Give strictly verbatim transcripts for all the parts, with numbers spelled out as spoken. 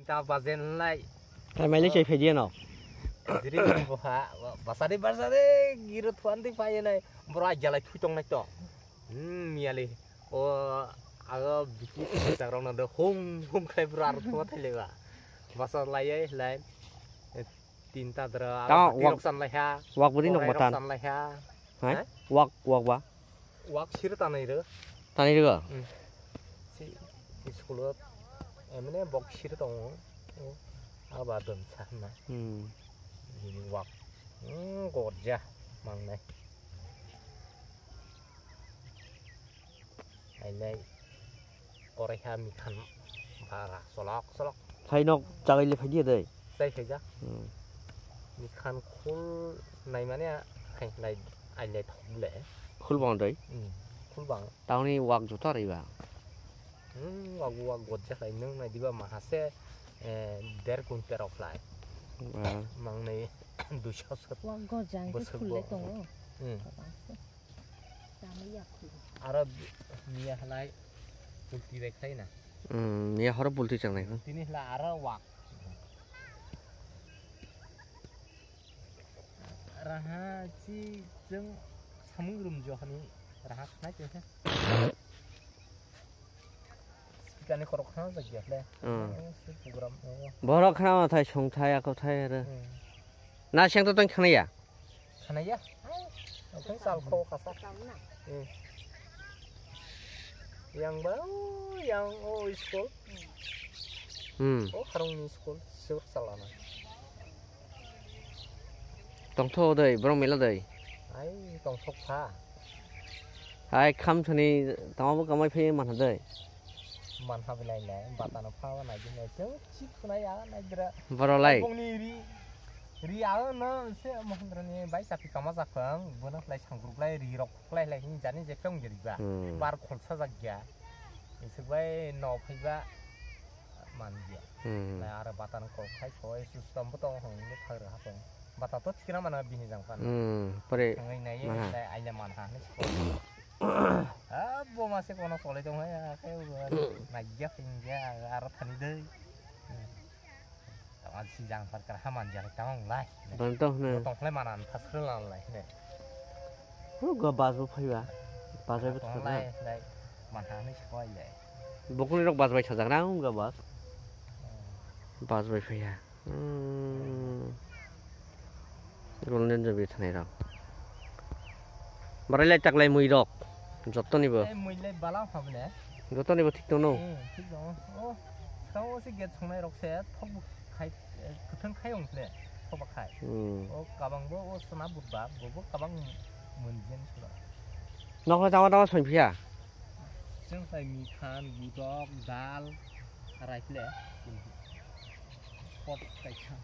Ta bajen lai. Hai maile chai phai diya no. Jiri bo ha, basari basari giro thuan di phai nai. Bro ajalai thui tong nai to. Hmm, miyali. O, ago biki tak rong na do hung hung khai bro ar thua thai le ba. Basa lai ai lai. Tinta dra, Tamo aro hati wak-, rok san lai ha. Wak budi nok Korai rok matan. San lai ha. Hai? Ha? Wak, wak ba? Wak sir tanai ro. Tanai ro? Hmm. Si, si school o, emne bok sir tongo. O, aba don sa na. Hmm. Bini wak. Hmm, gorja, mangnai. Ailai koraiha mikhan bara solok solok. Phainok chagai le phaidiya dei. Chai phaija. Hmm. Mikhan khul nai mane khai lai ailai thok le. Khul bang dei. Hmm. Khul bang. Tauni wak joto riba. Hmm, wak wak gojja khai nung nai diba mahase, eh, der kun perok lai. Ah. Mangnai duiso sot. Wak gojang ke bwswk khul le bo. Tongo. Hmm. Aro miya halai pulti bai khlai na. Hmm, miya horo pulti changnai. Tini hla aro wak. Raha chi jeng samung rum jo hani raha khnai te. Speaker ni korok khna jak ya le. Hmm. Borok khna ma thai song thai ako thai aro. Hmm. Na seng to tang khna ya. Khanaya. Okhon sal kho kasa. Hmm. Yang ba, oh, yang, oh, school. Hmm. Oh, harung ni school, sur salana. Tongtho dei, borok mela dei. Ai, tongthok pha. Hai, kham thani tamo bo kamai phai manha dei. Manha bilai lai, batano pha nai dinai, chuk chik khunai ya, nai dira. Borok lai. Bongni ri, ri ya no se Mahendra ni bai sapi kama jakhang, bono lai sangkruklai ri rok. Klai lai hini jani je pheng jeri ba. Hmm. Bar khol sajak ya. Isuk bai no phai ba man ya. Hmm. Lai aro batan kol khai khoi system bo tong hong ni phai ra hapong. Bata to thikna mana bini jang pan. Hmm, pore. Ngai nai mana. Lai aile man ha ni. Ah, bo ma se kono solai tong ya, kai bo. Nai ya pheng ya aro thani dei. Hmm. Tama si jang par kar haman jang tang lai. Ban tong hne. Tong lai manan phas khre lan lai hne. Hu go bas bo phaiba. Bas bai tong lai lai. Man ha ni skoi lai. Bokuni rok bas bai sajak na hu go bas. Bas bai phaiya. Hmm. Golden jobi thanai rok. Barai lai tak lai mui rok. Joto ni bo. Ei mui lai bala pha bole. Joto ni bo thik tong no. Hmm, thik tong. Oh, tao si gate songnai rok se thok khai, eh, kwthwng khai ong khle, thok ba khai. Hmm. Oh, kabang bo, oh, sona budba, bo bo kabang mun jen sura. Nok no tama tama song phiya. Chwng sai mikhan, budok, dal, rai khle. Pot kaisa.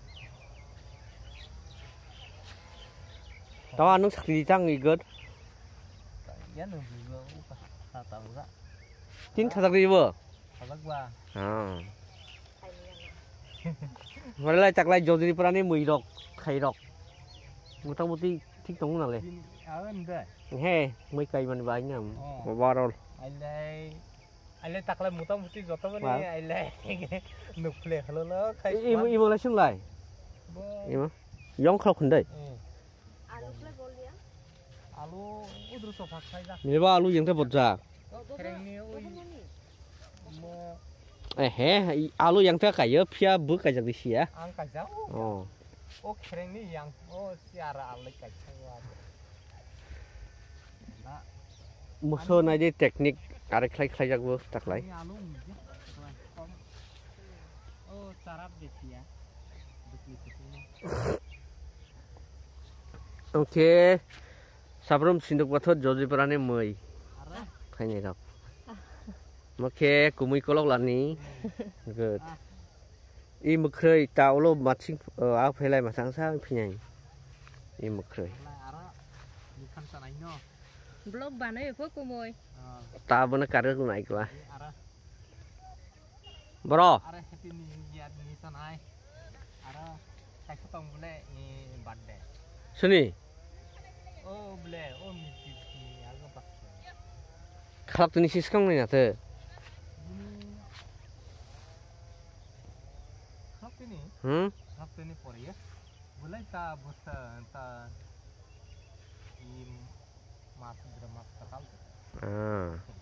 Tama nung sakti tang igot. Ya nung bugo upa ta ta buga. Tin thajak di bo. Thajak ba. Ha. Mare lai tak lai jodri prani mui rok khai rok. Mota muti thik tong na le. Awen da. He, mui kai man bai nam. Oh. Barol. Ai lai. Aile takle mota muti joto bani aile nukle holo lo khai. Imo imo lai sung lai. Imo. Yong khok khundai. Alu udru so phak khai ja. Meba alu yang te bojak. Kereng ni ui. Mo. Eh he, alu yang te kayo phia bu kajak di sia. Ang kajak. Oh. O kereng ni yang. O siara alu kajak. Muso nai di technique are khlai khlai jak bo taklai. Okay, sabrum sinduk pathor joji parani mui khainai rok. Mokhe kumui kolok lani. Good. I mwkhwrwi ta ulo matsing, uh, a phailai masang sa phinai. I mwkhwrwi. Vlog banai pho kumui. Ta bono karwi nai kla. Bro. Are happy new year ni sanai. Aro kaisa tong bole, eh, birthday. Sini. O bole, o miki ni algo pas. Khalak tuni siskang nai nate. Tini, hmm? Hapteni poriya. Bulai ta busa ta i mas dra mas katal. Ah.